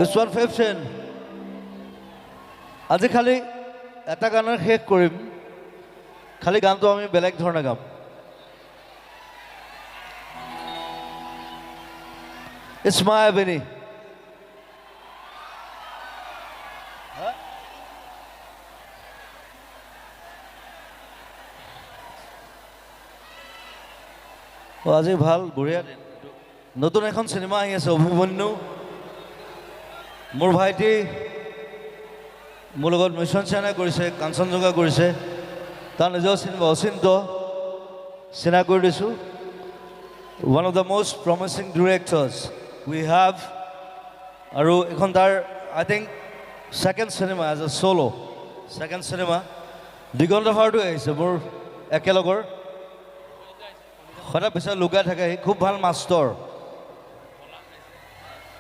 It's 1:15. আজি খালি এটা গানৰ শেষ কৰিম, খালি গানটো আমি বেলেগ ধৰণে গাম। It's Mayabini. আজি ভাল বঢ়িয়া দিন। নতুন এখন চিনেমা আহি আছে, অভিমন্যু। মোৰ ভাইটি মোৰ লগত মিছন চাইনা কৰিছে, কাঞ্চনজংঘা কৰিছে, তাৰ নিজৰ চিনেমা অচিন্ত চিনা কৰি দিছোঁ। One of the most promising directors we have. আৰু এইখন তাৰ I think second cinema as a solo, second cinema. Diganta ভাৰতো আহিছে মোৰ একেলগৰ, সদায় পিছত লুকাই থাকে, সি খুব ভাল মাষ্টৰ।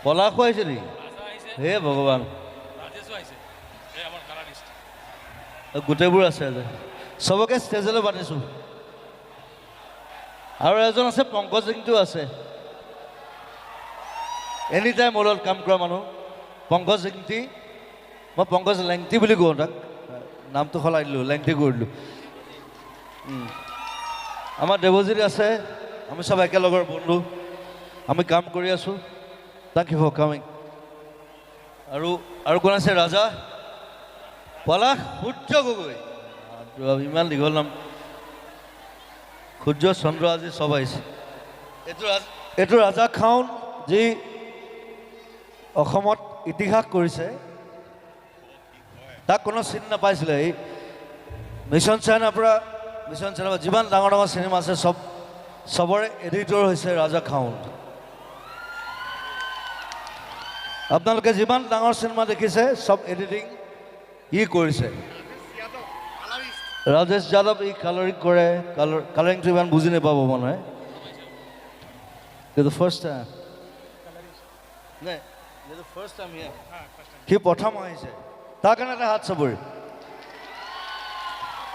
পলাশো আহিছে নেকি? হে ভগৱান, গোটেইবোৰ আছে আজি, চবকে ষ্টেজলৈ মাতিছোঁ। আৰু এজন আছে পংকজ সিংটো আছে, এনি টাইম মোৰ লগত কাম কৰা মানুহ পংকজ সিংটি। মই পংকজ লেংটি বুলি কওঁ তাক, নামটো সলাই দিলোঁ, লেংটি কৰি দিলোঁ। আমাৰ দেৱজিৎ আছে, আমি চব একেলগৰ বন্ধু, আমি কাম কৰি আছোঁ। Thank you for coming. আৰু আৰু কোন আছে? ৰাজা পলাশ সূৰ্য গগৈ, ইমান দীঘল নাম, সূৰ্য চন্দ্ৰ আজি চব আহিছে। এইটো ৰাজা খাউন, যি অসমত ইতিহাস কৰিছে, তাক কোনো চিনি নাপাইছিলে। এই মিছন চাইনাৰ পৰা, মিছন চাইনাৰ যিমান ডাঙৰ ডাঙৰ চিনেমা আছে চবৰে এডিটৰ হৈছে ৰাজা খাউন। আপোনালোকে যিমান ডাঙৰ চিনেমা দেখিছে চব এডিটিং ই কৰিছে। ৰাজেশ যাদৱ ই কালাৰিং কৰে, কালাৰিংটো ইমান বুজি নাপাব মানুহে, কিন্তু ফাৰ্ষ্ট টাইম নে, ফাৰ্ষ্ট টাইম সি প্ৰথম আহিছে, তাৰ কাৰণে এটা হাত চাপৰি।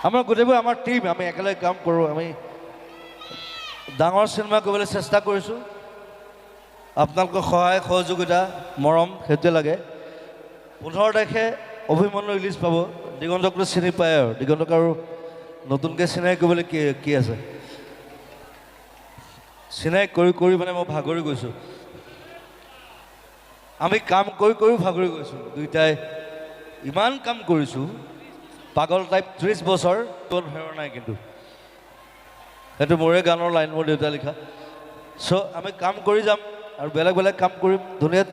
আমাৰ গোটেইবোৰ আমাৰ টীম, আমি একেলগে কাম কৰোঁ, আমি ডাঙৰ চিনেমা কৰিবলৈ চেষ্টা কৰিছোঁ। আপোনালোকৰ সহায় সহযোগিতা মৰম সেইটোৱে লাগে। 15 তাৰিখে অভিমন্যু ৰিলিজ পাব। দিগন্তকতো চিনি পায়, আৰু দিগন্তক আৰু নতুনকৈ চিনাকি কৰিবলৈ কি কি আছে, চিনাকি কৰি কৰি মানে মই ভাগৰি গৈছোঁ। আমি কাম কৰি কৰিও ভাগৰি গৈছোঁ, দুইটাই ইমান কাম কৰিছোঁ, পাগল টাইপ। 30 বছৰ কোন হেৰ নাই, কিন্তু সেইটো মোৰে গানৰ লাইন, মোৰ দেউতাই লিখা। চ' আমি কাম কৰি যাম আৰু বেলেগ বেলেগ কাম কৰিম, ধুনীয়া।